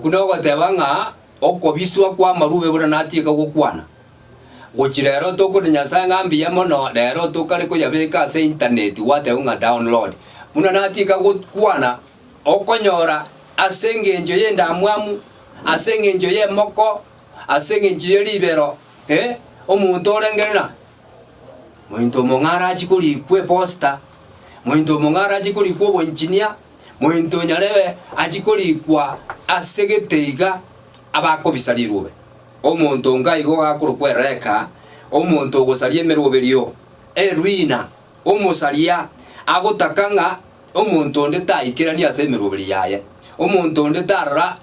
Okwo nogoteba ng'a okobiswa kw'amarube buna natieka gokwana. Gochia rero tokore Nyasae ng'a mbuya mono, rero tokare koyabeka ase internet gwateba ng'a download. Buna natieka gokwana, okonyora ase engencho y'endamwamu, ase engencho y'emoko, ase engencho ye ribero, eh, omonto orengere ng'a Mointo omong'ao arachie korikwa eposta, mointo omong'ao arachie korikwa oboengineer, mointo onyarebe achie korikwa ase gete iga abakobisa rirube. Omonto onga igo gakorokwa ereka, omonto ogosaria emeroberio, eruina, omosaria, agotaka ng'a omonto onde taikerania ase emeroberio yaye, omonto onde tarora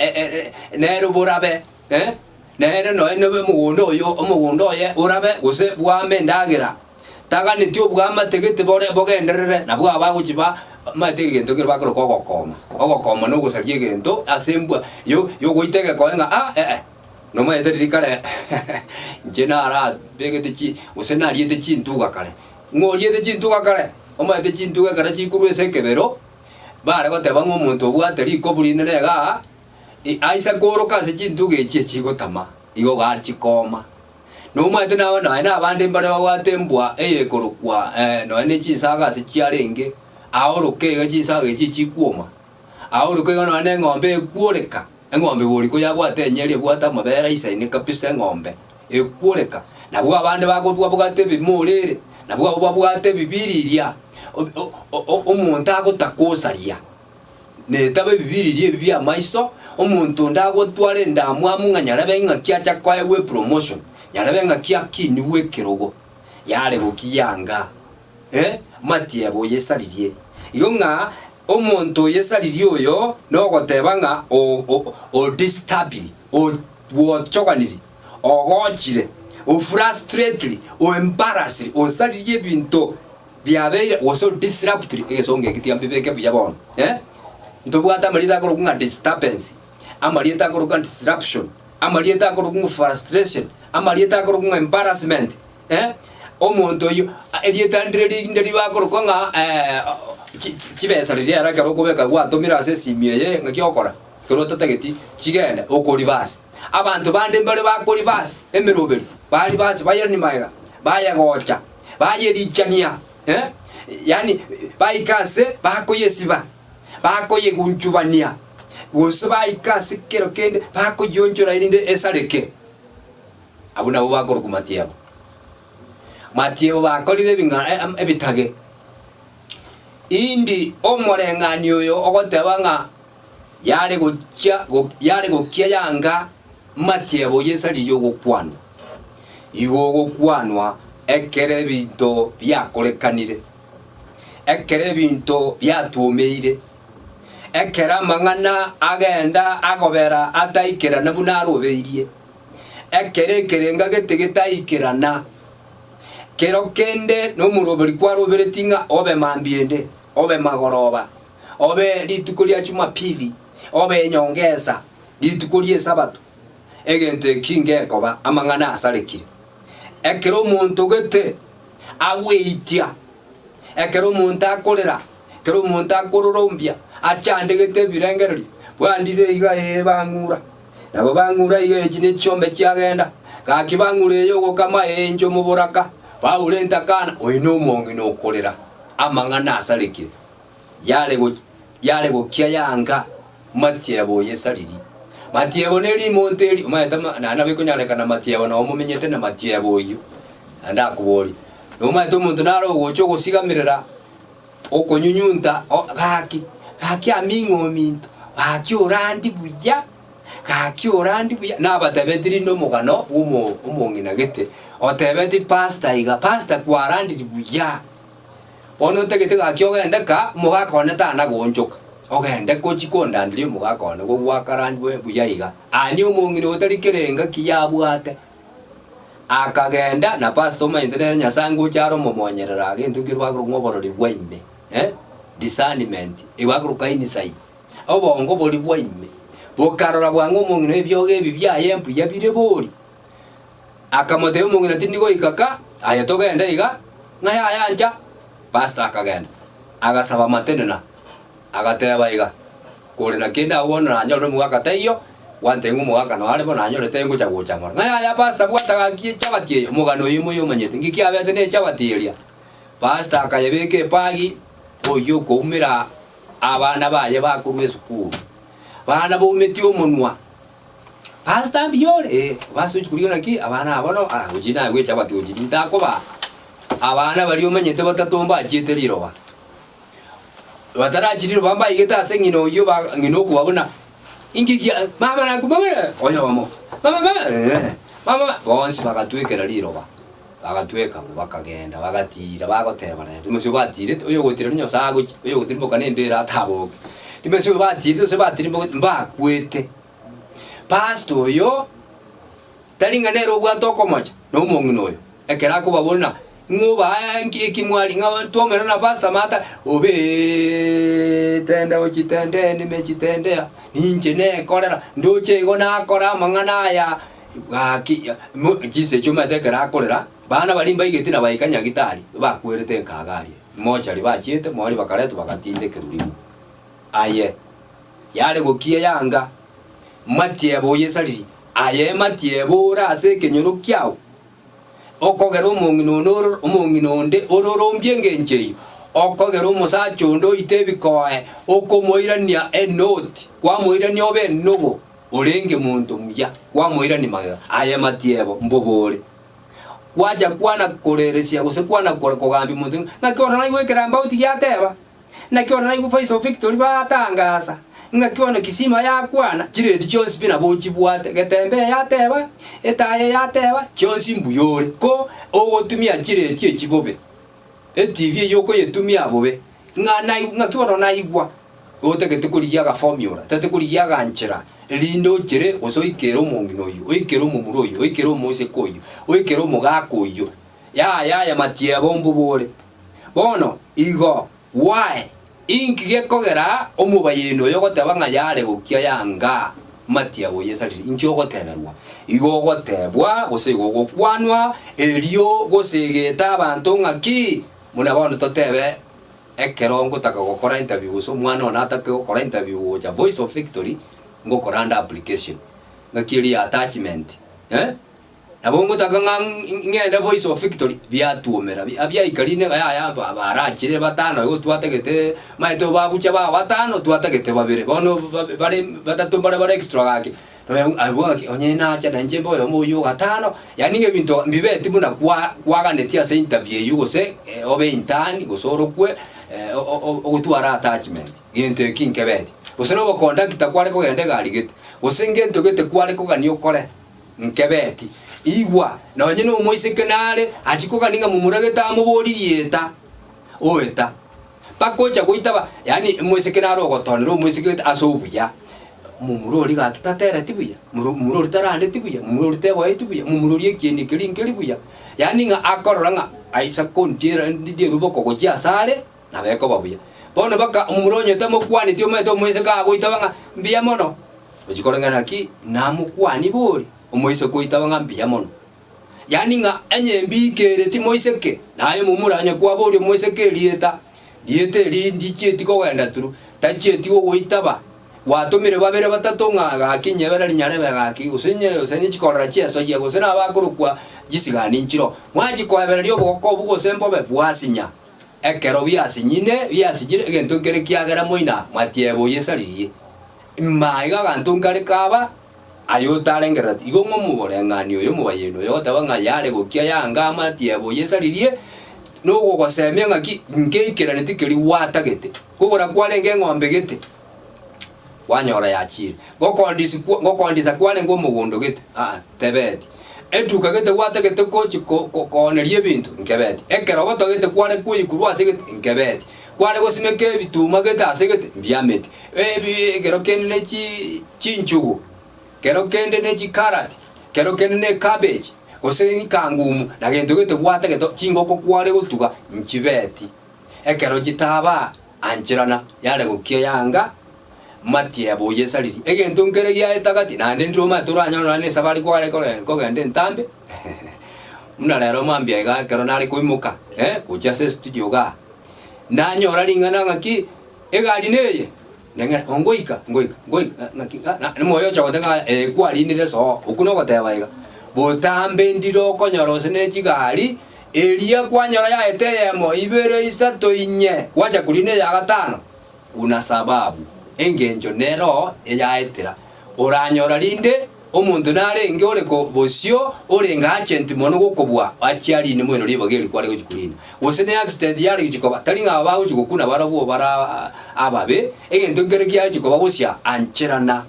nere borabe eh. Nere nonya nobe omogondo oyo, omogondo oye orabe gose bwame endagera, taganeti obwamate gete bore bogenderere, nabwo aba bagochia ba omanyete egento ekero bakoroka ogokoma. Ogokoma na ogosaria egento ase embwa yo yogoita egekoe ng'a ah eh eh, nomanyete riria kare inche narabegete chi gose nariete chintuga kare, ng'a oriete chintuga kare, omanyete chintuga ekero chikorwa ase ekebero, bare goteba ng'a omonto obwate rikobu rinene igaa. Aise kooroka ase chintugo echi echigotama, igo gachikooma. Nomanyete naba nonya na abande mbare babwate embwa eyekorokwa nonya ne chinsaga ase chiarenge, aoroke iga chinsaga echi echikwoma, aoroke iga nonya na eng'ombe ekworeka, eng'ombe bori koyabwate enyeri ebwate amabere aisaine kabisa eng'ombe ekworeka. Nabwo abande bagobwa babwate ebimorere, nabwo abwo babwate ebibiriria, omonto agotaka osaria. Netaba ebibiriria ebi bi'amaiso, omonto onde agotwara endamwamu ng'a nyarebe ng'aki acha koegwa epromotion, nyarebe ng'aki akinigwe ekerogo, yare gokia anga, eh, matiebo oyesaririe. Igo ng'a omonto oyesaririe oyo nogoteba ng'a o- o- odisturbiri, o bwochoganiri, ogochire, ofrustratiri, oembarrassiri, osaririe ebinto. Biabeire gose disrupted, egesongo eki tiga mbibeke buya bono, eh. Ntobwate amarieta akorokwa ng'a disturbance, amarieta akorokwa ng'a disruption, amarieta akorokwa ng'a frustration, amarieta akorokwa ng'a embarrassment, eh. Omonto oyio, erieta ndire rinde ribakorokwa ng'a chi- chi- chibesa riria ere ekero okobeka gwatomire ase esimi eye ng'aki ogokora, ekero otatageti chigende okoreverse. Abanto bande mbare bakoreverse emeroberi, bareverse bairani magega, bayegocha. Bayerichania, eh, yaani baika ase bakoyesiba, bakoyegunchubania, gose baika ase kero kende bakoyionchora erinde esareke. Abwo nabwo bakorokwa matiebo. Matiebo bakorire ebing'a e- ebitage. Indi omoreng'ani oyo ogoteba ng'a yare gochia yare gokia yanga matiebo y'esariria ogokwanwa. Igo ogokwanwa ekero ebinto biakorekanire, ekero ebinto biatwomeire, ekero amang'ana agenda agobera ataikerana buna arobeirie, ekero ekerenga gete getaikerana, kero kende nomoroberi kwaroberetie ng'a obe mambia ende, obe magoroba, obe rituko ria Jumapili, obe enyongesa, rituko ri'Esabato, egento eki ngekoba amang'ana asarekire. Ekero omonto gete agweitia, ekero omonto akorera, ekero omonto akororombia, achandegete ebirengererio, bwandire iga ee bang'ura, nabo bang'ura iga echi ne chiombe chiagenda, gaki bang'ura eye ogokama ee inche omoboraka, baure entakana, oyo nomong'ina okorera, amang'ana asarekire. Yare yare gokia yanga matiebo oyesariri. Matiebo ne rimonto eri, omanyete ma naende nabo ekonyarekana matiebo nabo momenyete na matiebo oyio, naende akoborie. Nomanyete omonto nare ogocha ogosigamerera, okonyunyunta o gaki, gaki aming'o ominto, gaki orandi buya, gaki orandi buya, nabatebetie rinde omogano bwa omo omong'ina gete, otebetie pastor iga, pastor kwarandiri buya. Bono ntagete gaki ogende ka, omogaka one tana goonchoka, ogende gochia kondanderia omogaka one gogwakarandwe buya iga. Ani omong'ina otari kerenga ki yabwate, akagenda na pastor omanyete nere Nyasaye ngocha are omomonyerera gento nkeri bakorokwa ng'a oborori bwa ime eh, discernment, ebakoroka insight, obongo boria bwa ime, bokarora bwango omong'ina ebiogo ebi biaye mbuya bire bori. Akamotebia omong'ina tindi goika ka, aye togende iga, ng'a yaya ncha. Pastor akagenda, agasaba amatenena, agateba iga, kore na kende agwo bono nanyorire omogaka taiyo, Gwantebia ng'a omogaka noyo are bono anyorete ngocha gocha ng'ora. Ng'a yaya pastor bwata gaki echabati eye, omogano oyo moyo omanyete, nki kiabete na echabati eria? Pastor akayebeka ebagi, oyio okoumera abana baye bakorwa esukuru. Bana baumetie omonwa, Pastor mbuya ore? Eh, pastor ochia korigia naki abana aba bono ah gochia naye echabati gochia ntakobaa. Abana baria omanyete batato mbachiete riroba. Batarachia riroba mbaigete ase ng'ina oyio ba ng'ina okobua buna inki kia mama naku mama oyomo, mama mama eh, mama bonsi bagatwekera riroba, bagatweka bo bakagenda bagatira bagoteba rero timanyeti obatirete oyo ogotira na Nyasaye agochia, oyo ogotirimboka na embera ataboke. Timanyeti oyo batirete gose batirimbogete mbakwete. Pastor oyo. Tari ng'a nere obwate okomocha, na omong'ina oyo, ekero akobaboria ng'a ing'o obae eki mwari, ng'a twaumerana na Pastor Martha, obee tenda ochitende nimechitendea, ninche nekorera, ndoche igo nakora amang'ana aya, gaki mo chinsa echio omanyete ekero akorera, bana baria mbaigeti na baika nyagitari, bakwerete nkaga aria, mochari bachiete, moria bakaretwa bagatindekerwa rimo. Aye, yare gokia yanga, matiebo oyesariri, Aye matiebo ore ase ekenyoro kiao, okogera omong'ina one ororo, omong'ina onde ororombie engencho eyio, okogera omosacha onde oite ebikoe, okomoirania enoti, kwamoirania obe enogo, orenge monto muya, kwamoirania magega. Aye matiebo, mbobe ore. Gwacha kwana koreresia gose kwana kogambia omonto ng'a naki bono naigwe ekerambauti giateba. Naki bono naigwe Voice of Victory batangasa, ng'aki bono Kisima yakwana, chiredi chionsi pi nabo ochibwate, Getembe yateba, Etaye yateba, chionsi mbuya ore, ko ogotumia chiredi echi bobe, etv eyio okoyetumia bobe, ng'a naigwa ng'aki bono naigwa, otagete korigia agaformula, otagete korigia aganchera, erinde ochere gose oikere omong'ina oyio, oikere omomura oyio, oikere omoiseke oyio, oikere omogaka oyio, yaya aya matiebo mbobe ore. Bono igo, why, inki gekogera omobayeno oyo ogoteba ng'a yare gokia yanga matiabo oyesarire? Inki ogoteberwa? Igo ogotebwa gose igo ogokwanwa erio gosegeta abanto ng'aki? Buna bono totebe ekero ngotaka gokora interview gose omwana one atake gokora interview gocha Voice of Victory, ngokora ande application, ng'aki eria ya attachment eh. Nabo ngotaka ng'a ng'ende Voice of Victory, biatuomera, biaika rinde ng'a yaya barachire batano igo twatagete maete obabucha ba batano twatagete babere, bono bare batato mbare bare extra gaki, abwo ng'aki onye nacha na inche mbe oyomo oywo gatano, yaani ng'a ebinto mbibeti buna kwa kwaganetie ase interview eywo gose obe intern gose orokwe ogotware attachment, gento eki nkebeti. Gose na obokondakta kware kogenda egari gete, gose ngento gete kware kogania okore. Nkebeti, Igwa, nonye nomoiseke nare achie kogania ng'a momura gete amoborie rieta, oeta. Mpaka ocha goitaba, yaani omoiseke nare ogotonera omoiseke gete ase obuya, momura oria gaki tatereti buya, momura oria tarandeti buya, momura oria teboeti buya, momura oria ekieni keria nkeri buya. Yaani ng'a akorora ng'a aisa kontiera ndierwe boko gochia asare, nabo ekoba buya. Bono mpaka omomura onye tamokwaneti omanyete omoiseke agoitaba ng'a mbuya mono. Gochia koreng'ana naki namokwanie bori, omoiseke oitaba ng'a mbuya mono. Yaani ng'a onye mbikereti moiseke, naye momura onye kwaboria omoiseke erieta, rieta eri ndichieti kogenda through, tachieti gogoitaba, gwatomire babere batato ng'a gaki nyebera rinyarebe gaki, gose nye gose ne chikorera chiesoyia, gose nabakorokwa chisigani nchiroo. Mwachia koebereria obogoko obwo gose mbobe bwasinya. Ekero biasinyine, biasinyire, egento nkere kiagera moina mwatieba oyesaririe. Nyuma aiga aganto nkare kaba aye otarengerereti. Igo ng'a omoboreng'ani oyo omobayeni oyo ogoteba ng'a yare gokia yanga amatiebo oyesaririe, nogogosemia ng'aki nkeikeraneti keria gwatagete. Kogora kwarenge eng'ombe gete, kwanyora yachiire. Gokondisi kwa gokondisa kwarenge omogondo gete, aa tebeti. Eduka gete gwatagete gochi ko ko kooneria ebinto, nkebeti. Ekeroboto gete kware koikorwa ase gete, nkebeti. Kware gosimeka ebituma gete ase gete, mbiameti. Ebi ekero kende ne chi chinchugu, kero kende ne chikarati, kero kende ne ecabbage, gose rikangumu, na gento gete gwatagete chingoko kware gotuga nchibeti. Ekero chitaba ancherana, yare gokia yanga matiebo oyesaririe. Egento nkere giaeta gati, naende ndire omanyete oranyore nonya na esabari kware kore kogenda entambe, buna rero mambia iga ekero nare koimoka eh, gochia ase estudio igaa, nanyora ring'ana ng'aki, egari neye. Neng'e ongoika, ngoika, ngoika ng'aki ng'a na omoyo ocha goteba ng'a ee kwarinire soa, okwo nogoteba iga. Botambe ndire okonyora gose ne chigari, eria kwanyora yaete eyemo, ibere, isato, inye, gwacha korina eya gatano, kuna sababu, engencho nero eyaetera. Oranyora rinde omonto narenge ore ko bosio orenge agent mono gokobua achie arine moino ribaga eri kware gochia korina. Gose ne accident yare gochia koba, tari ng'a aba bagochia gokuna barabwo bare ababe, egento nkere kiagochia koba gosia ancherana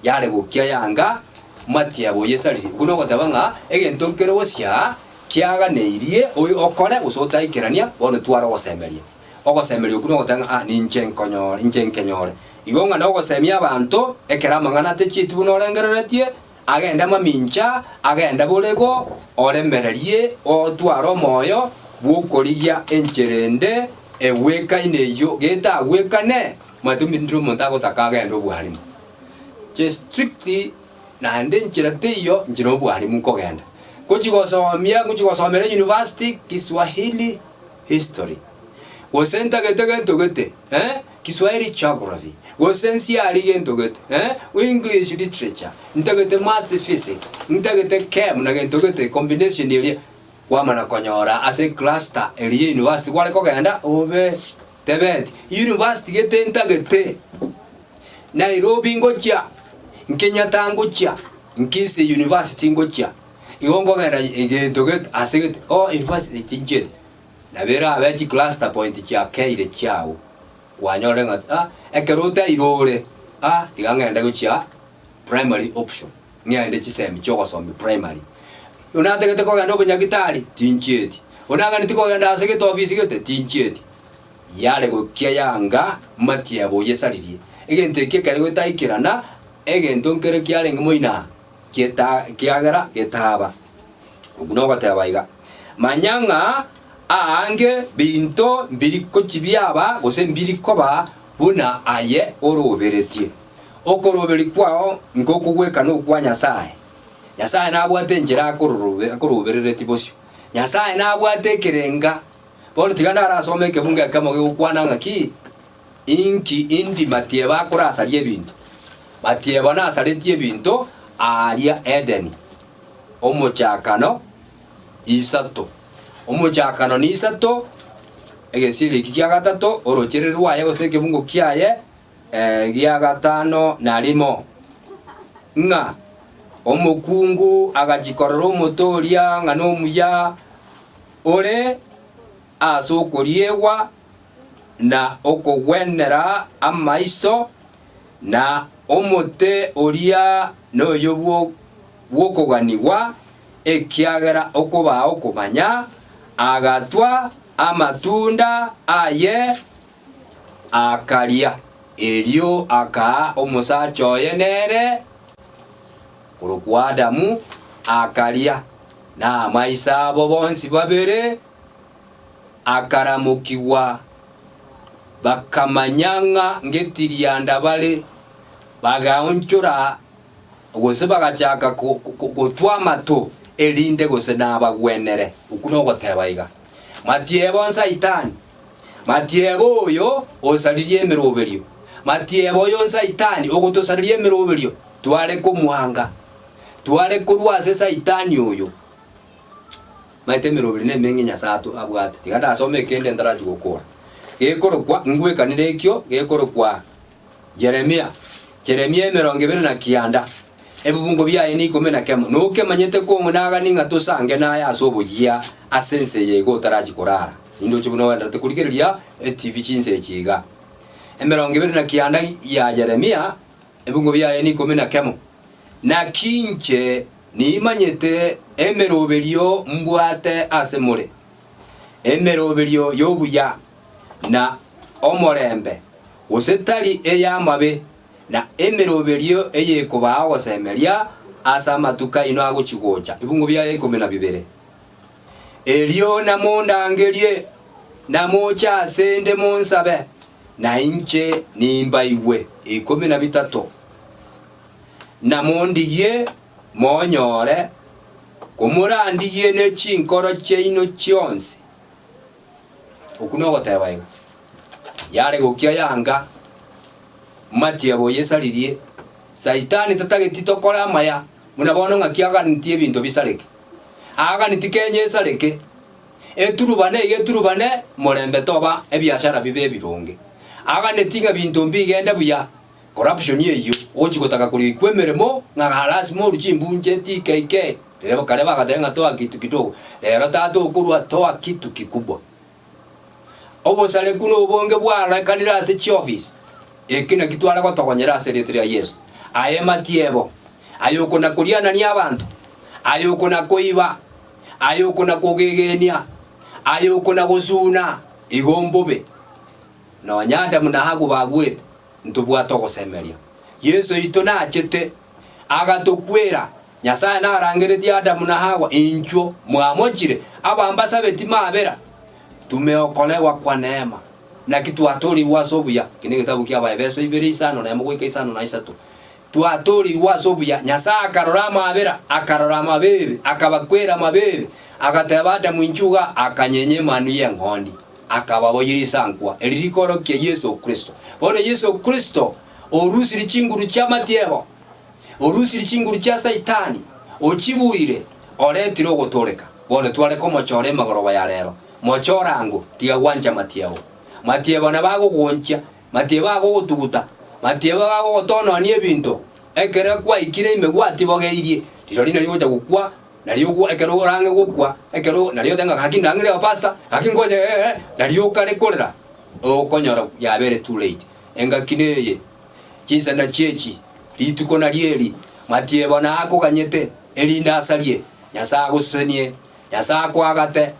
yare gokia yanga matiebo oyesariri. Okwo nogoteba ng'a egento nkere gosia kiaganeirie oyo okore gose otaikerania bono tware ogosemeria. Ogosemeria okwo nogoteba ng'a ah ninche nkonyore, inche nkenyore. Igo ng'a nogosemia abanto, ekero amang'ana atechieti buna orengereretie, agende mamincha, agende borego, oremererie, otware omoyo bw'okorigia enchera ende egwekaine eyio, getagwekane, omanyete ndire omonto agotaka agende obwarimu. Inche strictly naende enchera teiyo, inche na obwarimu nkogenda. Ngochia gosomia, ngochia gosomera university, Kiswahili history, gose ntagete gento gete eh, Kiswahili geography, gose nsiarie gento gete eh, English literature, ntagete maths physics, ntagete chem na gento gete combination eria, kwamana konyora ase ecluster eria ya university kware kogenda obe tebeti, university gete ntagete, Nairobi ngochia, Kenyatta ngochia, Kisii university ngochia. Igo nkogenda egento gete ase gete oh university tinchieti, nabo erabe chicluster point chiakeire chiago, kwanyorire ng'a ah ekero otairore ah tiga ng'ende gochia primary option, ng'ende chisemi chia ogosomia primary. Onatagete kogenda obonyagitari, tinchieti, onaganeti kogenda ase gete ofisi gete, tinchieti. Yare gokia yanga matiebo oyesaririe, egento ekio ekere gotaikerana, egento nkere kiarenge moino aa. Geta, kiagera getaaba. Okwo nogoteba iga, Manya ng'a aange binto mbiri gochi biaba gose mbiri koba buna aye oroberetie. Okoroberia kwao nkokogwekana okwa Nyasae. Nyasae nabwate enchera akororobe akorobereretie bosio. Nyasae nabwate ekerenga. Bono tiga ndarasome ekebungo ekemo gegokwana ng'aki, Inki indi matieba akorasaria ebinto? Matieba nasaretie ebinto aaria Edeni, omochakano isato. Omochakano nisato, egesieri eki kia gatato, orochere rwaye gose ekebungo kiaye gia gatano na rimo, ng'a omokungu agachia korora omote oria ng'a nomuya ore ase okoriegwa, na okogwenera amaiso, na omote oria noyo bw'okoganigwa, ekiagera okobaa okomanya, agatwa amatunda aye akaria. Erio akaa omosacha oye nere, korokwa Adamu, akaria, na amaiso abo bonsi babere akaramokigwa, bakamanya ng'a ngetirianda bare, bagaonchora gose bagachaka gotwa amato, erinde gose nabagwenere. Okwo nogoteba iga, Matiebo Nsaitani, matiebo oyo osaririe emeroberio, matiebo oyo Nsaitani ogotosareria emeroberio, tware komwanga, tware korwa ase Saitani oyo. Maete emeroberi nemenge Nyasae ato abwate. Tiga ndasome ekende ntarachia gokora. Gekorokwa, ngwekanire ekio, gekorokwa Jeremia. Jeremia emerongo ebere na kianda, ebibungo biaye na ikomi na kemo. Nokemanyete kong'u nagani ng'a tosange naye ase oboyia ase ense eye iga otarachia korara. Nindoche buna ogendererete korigereria etibi chinsa echi iga. Emerongo ebere na kianda ya Jeremia, ebibungo biaye na ikomi na kemo. Naki inche Nimanyete emeroberio mbwate ase more, emeroberio y'obuya na omorembe, gose tari ey'amabe, na emeroberio eyekobaa ogosemeria ase amatuko aino agochi-gocha. Ebungo biaye ikomi na bibere. Erio namondangerie, namoche ase 'nde monsabe, na inche nimbaigwe. Ikomi na bitato. Namondigie monyore, komorandigie ne chinkoro chiaino chionsi. Okwo nogoteba iga, yare gokia yanga. Matiebo oyesaririe. Saitani tatageti tokore amaya, buna bono ng'aki aganeti ebinto bisareke. Aganeti Kenya esareke, eturubane iga eturubane, morembe toba, ebiashara bibe ebironge. Aganeti ng'a binto mbigende buya, corruption eyio, ogochi gotaka korikwa emeremo ng'a ga lasima orue chimbunche TKK, riria kare bagateba ng'a toa kitu kidogo, rero tata okorwa toa kitu kikubwa. Obosareku na obonge bwarorekanire ase chiofisi, eki nakio tware gotogonyera ase erieta ria Yeso. Aye matiebo, aye okona-korianania abanto, aye okona-koiba, aye okona-kogegenia, aye okona-gosuna, igo mbobe. Nonya Adamu na Hawa bagwete, ntobwate ogosemeria. Yeso oito nachete, agatokwera, Nyasae narangeretie Adamu na Hawa, Inchuo, mwamochire, abambasabeti mabera, tumeokolewa kwa neema. Naki twatoorigwe ase obuya. Eki negetabu kia Abaefeso ibere isano nemo goika isano na isato. Twatoorigwe ase obuya. Nyasae akarora amabera, akarora amabebe, akabakwera amabebe, agateba Adamu inchuo iga, akanyenya emanu y'eng'ondi, akababoyia risankwa, eri rikorokia Yeso Kristo. Bono Yeso Kristo orusirie chinguru chi'amatiebo, Orusirie chinguru chia Saitani, ochibuire, oretire ogotooreka. Bono tware komochora emagoroba ya rero. Mochore ango, tiga gwancha matiebo. Matiebo nabo agogonchia, matiebo agogotuguta, matiebo agogotononia ebinto. Ekero kwaikire ime gwatibogeirie, rirorio nario ogocha gokwa, nario ogwa ekero orang'e gokwa, ekero nario otebe ng'a gaki ndang'ire abapastor, gaki nkonye eh eh, nario okare korera, okonyora yabeire too late. Engaki neye. Chinsa nachio echi, rituko nario eri, matiebo nakoganyete, erinde asarie. Nyasae agosesenie, Nyasae akoagate,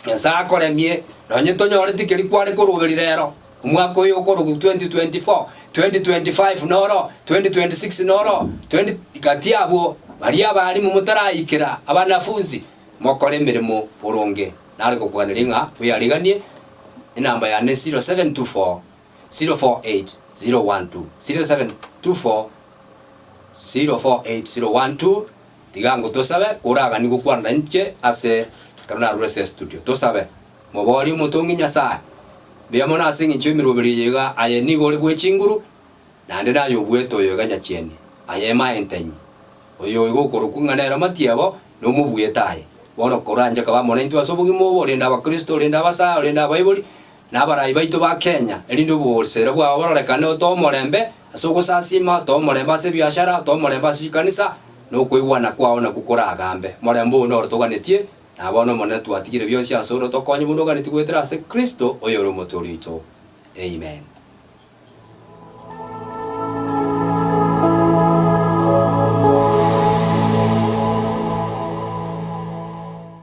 Nyasae akoremie, nonye tonyoreti keria kware koroberia rero, omwaka oyo okorokwa 2024, 2025 noro, 2026 noro, 20 gati abwo, baria abalimu motaraikera, abanafunzi, mokore emeremo boronge. Nare gokoganeria ng'a oyariganie, enamba yane 0724 048 012 0724 048 012 Tiga ango tosabe, koraganie gokwana nainche ase ekero narure ase estudio. Tosabe. Moborie omotongi Nyasae, mbuya mono ase eng'encho y'emeroberi eye iga, aye nigo ore bwe chinguru, naende naye obuete oyo iga nyachieni, aye emaentenyi, oyo iga okorokwa ng'a nere matiebo, nomobuete aye. Bono koranche koba amo naintwe ase obogima obo, orende abakristo, orende abasae, orende abaibori, na abarai baito ba Kenya, erinde obosera bwabo bororekane otoe omorembe ase ogosasima, otoe omorembe ase ebiashara, otoe omorembe ase chikanisa, na okoigwana kwao nakwo koragambe. Omorembe oo noro toganetie, na bono Omonene twatigire bionsi asore otokonye buna oganetie goetera ase Kristo oyore Omotoori oito. Amen.